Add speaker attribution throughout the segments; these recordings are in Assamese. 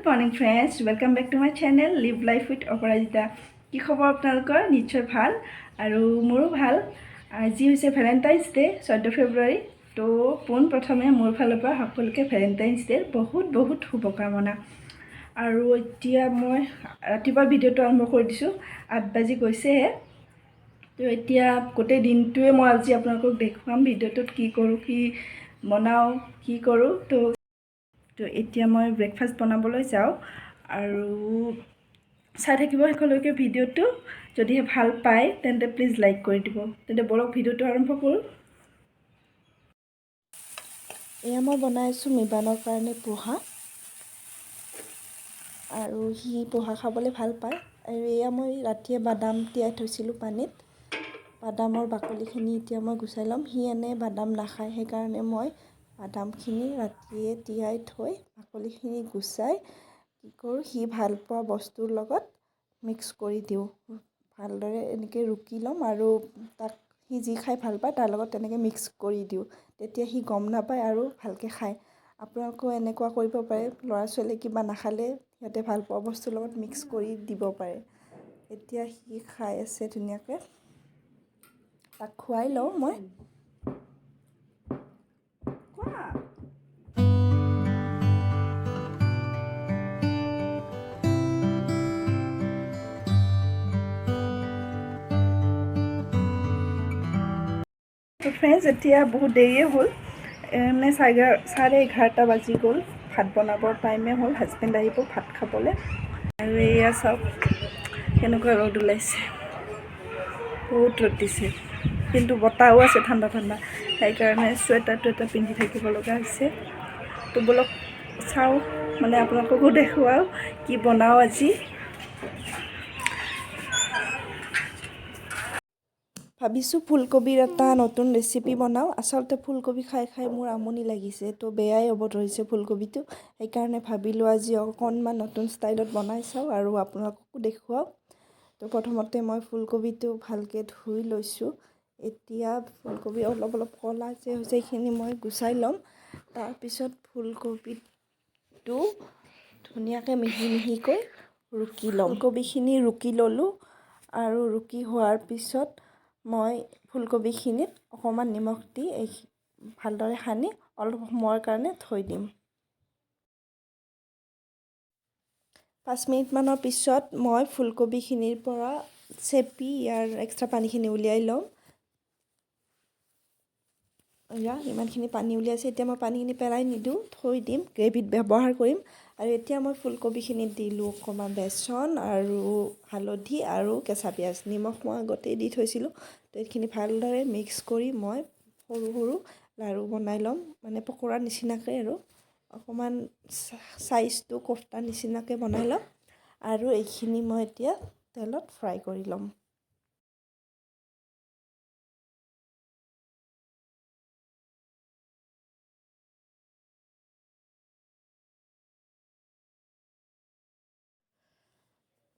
Speaker 1: Morning friends, welcome back to my channel Live Life with Aparajita. কি খবৰ আপোনালোকৰ? নিশ্চয় ভাল আৰু মোৰো ভাল। আজি হৈছে ভেলেণ্টাইন্স ডে', 14 ফেব্ৰুৱাৰী। তো পোনপ্ৰথমে মোৰ ফালৰ পৰা সকলোকে ভেলেণ্টাইন্স ডে'ৰ বহুত বহুত শুভকামনা। আৰু এতিয়া মই ৰাতিপুৱা ভিডিঅ'টো আৰম্ভ কৰি দিছোঁ। 8 বাজি গৈছেহে। তো এতিয়া গোটেই দিনটোৱে মই আজি আপোনালোকক দেখুৱাম ভিডিঅ'টোত, কি কৰোঁ, কি বনাওঁ, কি কৰোঁ। তো এতিয়া মই ব্ৰেকফাষ্ট বনাবলৈ যাওঁ আৰু চাই থাকিব শেষলৈকে ভিডিঅ'টো। যদিহে ভাল পায়, তেন্তে প্লিজ লাইক কৰি দিব। তেন্তে ব'লক, ভিডিঅ'টো আৰম্ভ কৰোঁ।
Speaker 2: এয়া মই বনাই আছোঁ মিবানৰ কাৰণে পোহা আৰু সি পোহা খাবলৈ ভাল পায়। আৰু এয়া মই ৰাতিয়ে বাদাম তিয়াই থৈছিলোঁ পানীত। বাদামৰ বাকলিখিনি এতিয়া মই গুচাই ল'ম। সি এনে বাদাম নাখায়, সেইকাৰণে মই বাদামখিনি ৰাতিয়ে তিয়াই থৈ বাকলিখিনি গুচাই কি কৰোঁ, সি ভাল পোৱা বস্তুৰ লগত মিক্স কৰি দিওঁ। ভালদৰে এনেকৈ ৰুকি ল'ম আৰু তাক সি যি খাই ভাল পায়, তাৰ লগত তেনেকৈ মিক্স কৰি দিওঁ। তেতিয়া সি গম নাপায় আৰু ভালকৈ খায়। আপোনালোকেও এনেকুৱা কৰিব পাৰে। ল'ৰা ছোৱালীয়ে কিবা নাখালে সিহঁতে ভাল পোৱা বস্তুৰ লগত মিক্স কৰি দিব পাৰে। এতিয়া সি খাই আছে ধুনীয়াকৈ। তাক খুৱাই লওঁ মই।
Speaker 1: কোৱা। তো ফ্ৰেণ্ডছ, এতিয়া বহুত দেৰিয়ে হ'ল, মানে 11:30 বাজি গ'ল। ভাত বনাবৰ টাইমে হ'ল। হাজবেণ্ড আহিব ভাত খাবলৈ। আৰু এয়া চাওক, কেনেকুৱা ৰ'দ ওলাইছে। বহুত ৰ'দ দিছে, কিন্তু বতাহো আছে ঠাণ্ডা ঠাণ্ডা। সেইকাৰণে চুৱেটাৰ টুৱেটাৰ পিন্ধি থাকিব লগা হৈছে। তো ব'লক চাওঁ, মানে আপোনালোককো দেখুৱাওঁ কি বনাওঁ আজি।
Speaker 2: ভাবিছোঁ ফুলকবিৰ এটা নতুন ৰেচিপি বনাওঁ। আচলতে ফুলকবি খাই খাই মোৰ আমনি লাগিছে, তো বেয়াই হ'ব ধৰিছে ফুলকবিটো। সেইকাৰণে ভাবিলোঁ আজি অকণমান নতুন ষ্টাইলত বনাই চাওঁ আৰু আপোনালোককো দেখুৱাওঁ। তো প্ৰথমতে মই ফুলকবিটো ভালকৈ ধুই লৈছোঁ। এতিয়া ফুলকবি অলপ অলপ ক'লা যে হৈছে, সেইখিনি মই গুচাই ল'ম। তাৰপিছত ফুলকবিটো ধুনীয়াকৈ মিহি মিহিকৈ ৰুকি ল'ম। ফুলকবিখিনি ৰুকি ল'লোঁ আৰু ৰুকি হোৱাৰ পিছত মই ফুলকবিখিনিত অকণমান নিমখ দি এই ভালদৰে সানি অলপ সময়ৰ কাৰণে থৈ দিম। 5 মিনিটমানৰ পিছত মই ফুলকবিখিনিৰ পৰা চেপি ইয়াৰ এক্সট্ৰা পানীখিনি উলিয়াই ল'ম। এয়া ইমানখিনি পানী উলিয়াইছে। এতিয়া মই পানীখিনি পেলাই নিদিওঁ, থৈ দিম, গ্ৰেভিত ব্যৱহাৰ কৰিম। আৰু এতিয়া মই ফুলকবিখিনিত দিলোঁ অকণমান বেচন আৰু হালধি আৰু কেঁচা পিঁয়াজ। নিমখ মই আগতেই দি থৈছিলোঁ। তো এইখিনি ভালদৰে মিক্স কৰি মই সৰু সৰু লাড়ু বনাই ল'ম, মানে পকৰাৰ নিচিনাকৈ আৰু অকণমান চাইজটো কোফটাৰ নিচিনাকৈ বনাই ল'ম। আৰু এইখিনি মই এতিয়া তেলত ফ্ৰাই কৰি ল'ম।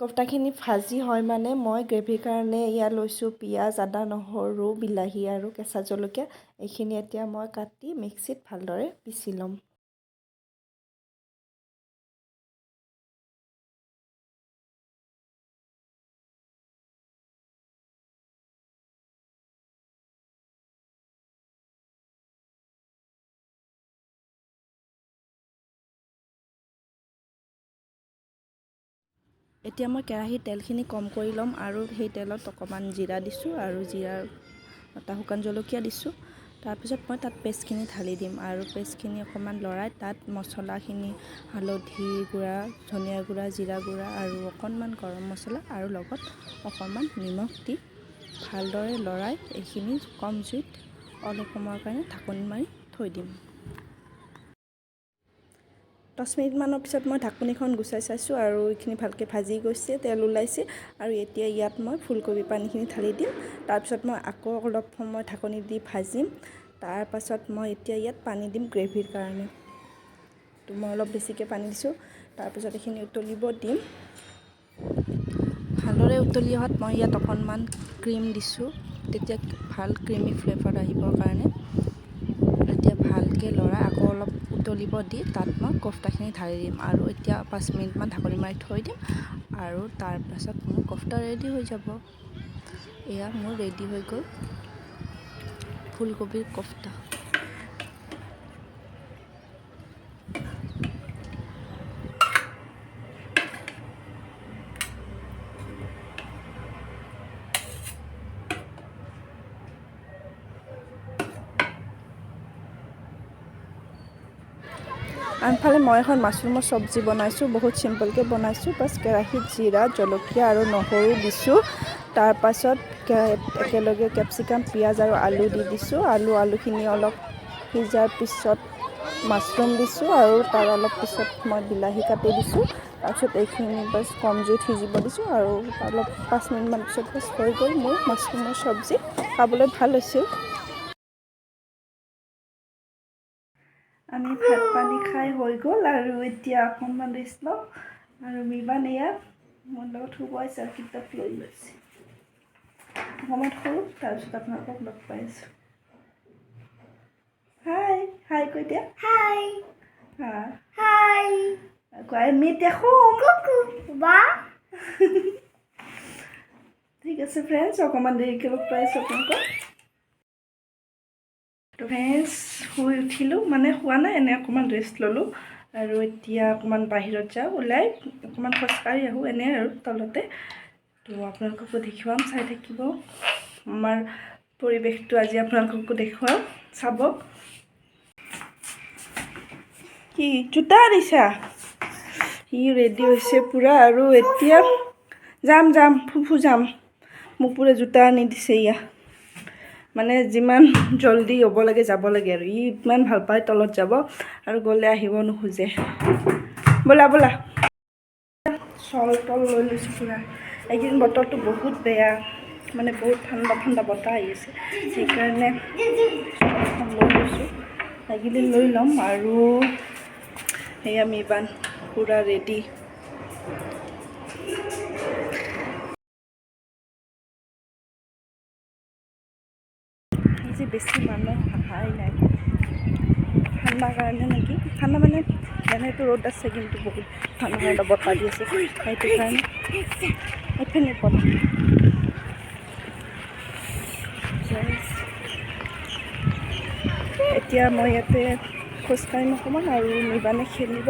Speaker 2: কোফটাখিনি ভাজি হয় মানে মই গ্ৰেভিৰ কাৰণে এয়া লৈছোঁ পিঁয়াজ, আদা, নহৰু, বিলাহী আৰু কেঁচা জলকীয়া। এইখিনি এতিয়া মই কাটি মিক্সিত ভালদৰে পিচি ল'ম।
Speaker 1: এতিয়া মই কেৰাহীৰ তেলখিনি কম কৰি ল'ম আৰু সেই তেলত অকণমান জিৰা দিছোঁ আৰু জিৰাৰ এটা শুকান জলকীয়া দিছোঁ। তাৰপিছত মই তাত পেষ্টখিনি ঢালি দিম আৰু পেষ্টখিনি অকণমান লৰাই তাত মছলাখিনি, হালধি গুড়া, ধনিয়া গুড়া, জিৰা গুড়া আৰু অকণমান গৰম মছলা আৰু লগত অকণমান নিমখ দি ভালদৰে লৰাই এইখিনি কম জুইত অলপ সময়ৰ কাৰণে ঢাকনি মাৰি থৈ দিম। 10 মিনিটমানৰ পিছত মই ঢাকনিখন গুচাই চাইছোঁ আৰু এইখিনি ভালকৈ ভাজি গৈছে, তেল ওলাইছে। আৰু এতিয়া ইয়াত মই ফুলকবি পানীখিনি ঢালি দিম। তাৰপিছত মই আকৌ অলপ সময় ঢাকনি দি ভাজিম। তাৰপাছত মই এতিয়া ইয়াত পানী দিম গ্ৰেভিৰ কাৰণে। তো মই অলপ বেছিকৈ পানী দিছোঁ। তাৰপিছত এইখিনি উতলিব দিম। ভালদৰে উতলি অহাত মই ইয়াত অকণমান ক্ৰীম দিছোঁ, তেতিয়া ভাল ক্ৰিমি ফ্লেভাৰ আহিবৰ কাৰণে। এতিয়া ভালকৈ লৰাই আকৌ অলপ উতলিব।
Speaker 2: উতলিব দি তাত মই কোফটাখিনি ঢালি দিম আৰু এতিয়া 5 মিনিটমান ঢাকনি মাৰি থৈ দিম আৰু তাৰপাছত মোৰ কোফটা ৰেডি হৈ যাব। এয়া মোৰ ৰেডি হৈ গ'ল ফুলকবিৰ কোফটা।
Speaker 1: আনফালে মই এখন মাছৰুমৰ চব্জি বনাইছোঁ। বহুত চিম্পলকৈ বনাইছোঁ। বাছ, কেৰাহীত জিৰা, জলকীয়া আৰু নহৰু দিছোঁ। তাৰপাছত একেলগে কেপচিকাম, পিঁয়াজ আৰু আলু দি দিছোঁ। আলুখিনি অলপ সিজাৰ পিছত মাছৰুম দিছোঁ আৰু তাৰ অলপ পিছত মই বিলাহী কাটি দিছোঁ। তাৰপিছত এইখিনি বাছ কম জুইত সিজিব দিছোঁ আৰু অলপ 5 মিনিটমান পিছত বাছ হৈ গ'ল মোৰ মাছৰুমৰ চব্জি। খাবলৈ ভাল হৈছিল। আমি ভাত পানী খাই হৈ গ'ল আৰু এতিয়া অকণমান ৰেষ্ট লওঁ। আৰু মিবান এয়া মোৰ লগত শুব আহিছে আৰু কিতাপ লৈ লৈছে। অকণমান শুওঁ, তাৰপিছত আপোনালোকক লগ পাই আছোঁ। হাই, হাই কৈ দিয়া।
Speaker 3: হাই।
Speaker 1: হা।
Speaker 3: হাই।
Speaker 1: কোৱা, আমি এতিয়া শুম।
Speaker 3: কুকু বা।
Speaker 1: ঠিক আছে ফ্ৰেণ্ডছ, অকণমান দেৰিকৈ লগ পাই আছোঁ আপোনালোকক। তো ফ্ৰেণ্ডছ, শুই উঠিলোঁ, মানে শোৱা নাই, এনেই অকণমান ৰেষ্ট ল'লোঁ আৰু এতিয়া অকণমান বাহিৰত যাওঁ, ওলাই অকণমান খোজকাঢ়ি আহোঁ এনেই আৰু তলতে। তো আপোনালোককো দেখুৱাম, চাই থাকিব। আমাৰ পৰিৱেশটো আজি আপোনালোককো দেখুৱাম, চাব। কি জোতা আনিছা? সি ৰেডি হৈছে পূৰা আৰু এতিয়া যাম যাম ফুফু যাম। মোক পূৰা জোতা আনি দিছে। ইয়া মানে যিমান জল্দি হ'ব লাগে, যাব লাগে আৰু ই ইমান ভাল পায় তলত যাব আৰু গ'লে আহিব নোখোজে। ব'লা ব'লা। চল তল লৈ লৈছোঁ পূৰা। এইকেইদিন বতৰটো বহুত বেয়া, মানে বহুত ঠাণ্ডা ঠাণ্ডা বতাহ আহি আছে, সেইকাৰণে শ্বলখন লৈ লৈছোঁ। লাগিলে লৈ ল'ম। আৰু সেয়া মিবান পূৰা ৰেডি। আজি বেছি মানুহ অহাই নাই, ঠাণ্ডাৰ কাৰণে নেকি। ঠাণ্ডা মানে এনেইতো ৰ'দ আছে, কিন্তু বহুত ঠাণ্ডা ঠাণ্ডা বতাহ দি আছে, সেইটো কাৰণে। এইপিনে বতাহ। এতিয়া মই ইয়াতে খোজকাঢ়িম অকণমান আৰু মিবানে খেলিব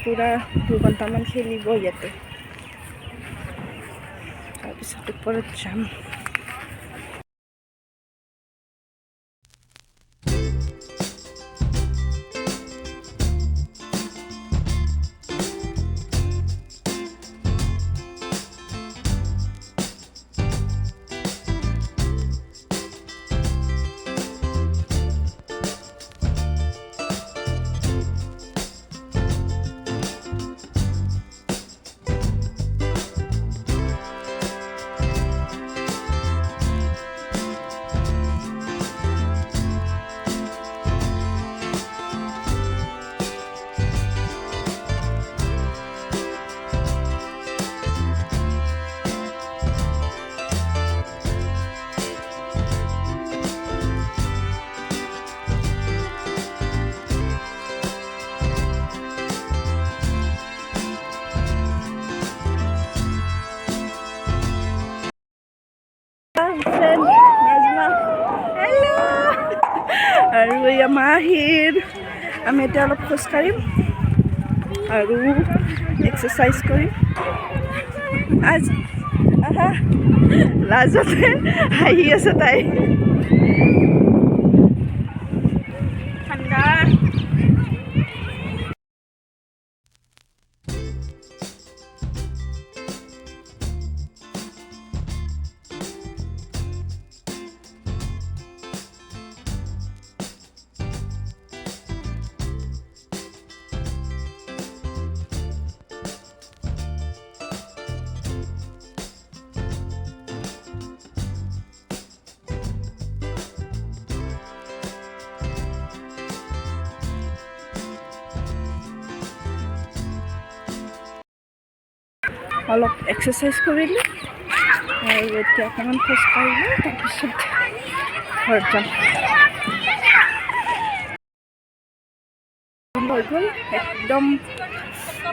Speaker 1: পূৰা 2 ঘণ্টামান খেলিব ইয়াতে। তাৰপিছত ওপৰত যাম। Friend Nazma, hello'. আৰু এয়া মাহিৰ। আমি এতিয়া অলপ খোজকাঢ়িম আৰু এক্সাৰচাইজ কৰিম আজ। আহা, লাজতে হাঁহি আছে তাই। ঠাণ্ডা। অলপ এক্সাৰচাইজ কৰিলোঁ আৰু এতিয়া অকণমান খোজকাঢ়িলোঁ, তাৰপিছত ঘৰত যাম। হৈ গ'ল, একদম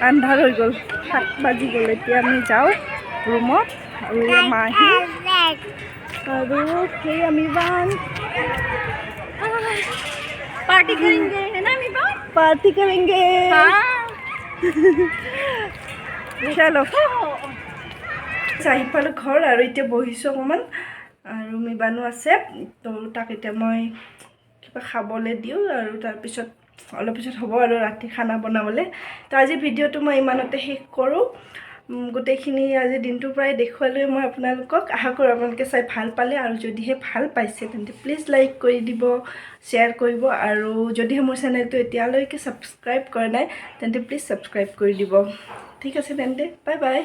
Speaker 1: আন্ধাৰ হৈ গ'ল, 7 বাজি গ'ল। এতিয়া আমি যাওঁ ৰুমত আৰু মাহী আৰু সেই আমিবান।
Speaker 3: पार्टी करेंगे, है ना अमीबा?
Speaker 1: पार्टी करेंगे। চলো, আহি পালোঁ ঘৰ আৰু এতিয়া বহিছোঁ অকণমান আৰু মিবানো আছে। তো তাক এতিয়া মই কিবা খাবলৈ দিওঁ আৰু তাৰপিছত অলপ পিছত হ'ব আৰু ৰাতি খানা বনাবলৈ। তো আজি ভিডিঅ'টো মই ইমানতে শেষ কৰোঁ। গোটেইখিনি আজি দিনটোৰ পৰাই দেখুৱালোৱে মই আপোনালোকক। আশা কৰোঁ আপোনালোকে চাই ভাল পালে আৰু যদিহে ভাল পাইছে, তেন্তে প্লিজ লাইক কৰি দিব, শ্বেয়াৰ কৰিব আৰু যদিহে মোৰ চেনেলটো এতিয়ালৈকে ছাবস্ক্ৰাইব কৰা নাই, তেন্তে প্লিজ ছাবস্ক্ৰাইব কৰি দিব। ঠিক আছে তেন্তে, বাই বাই।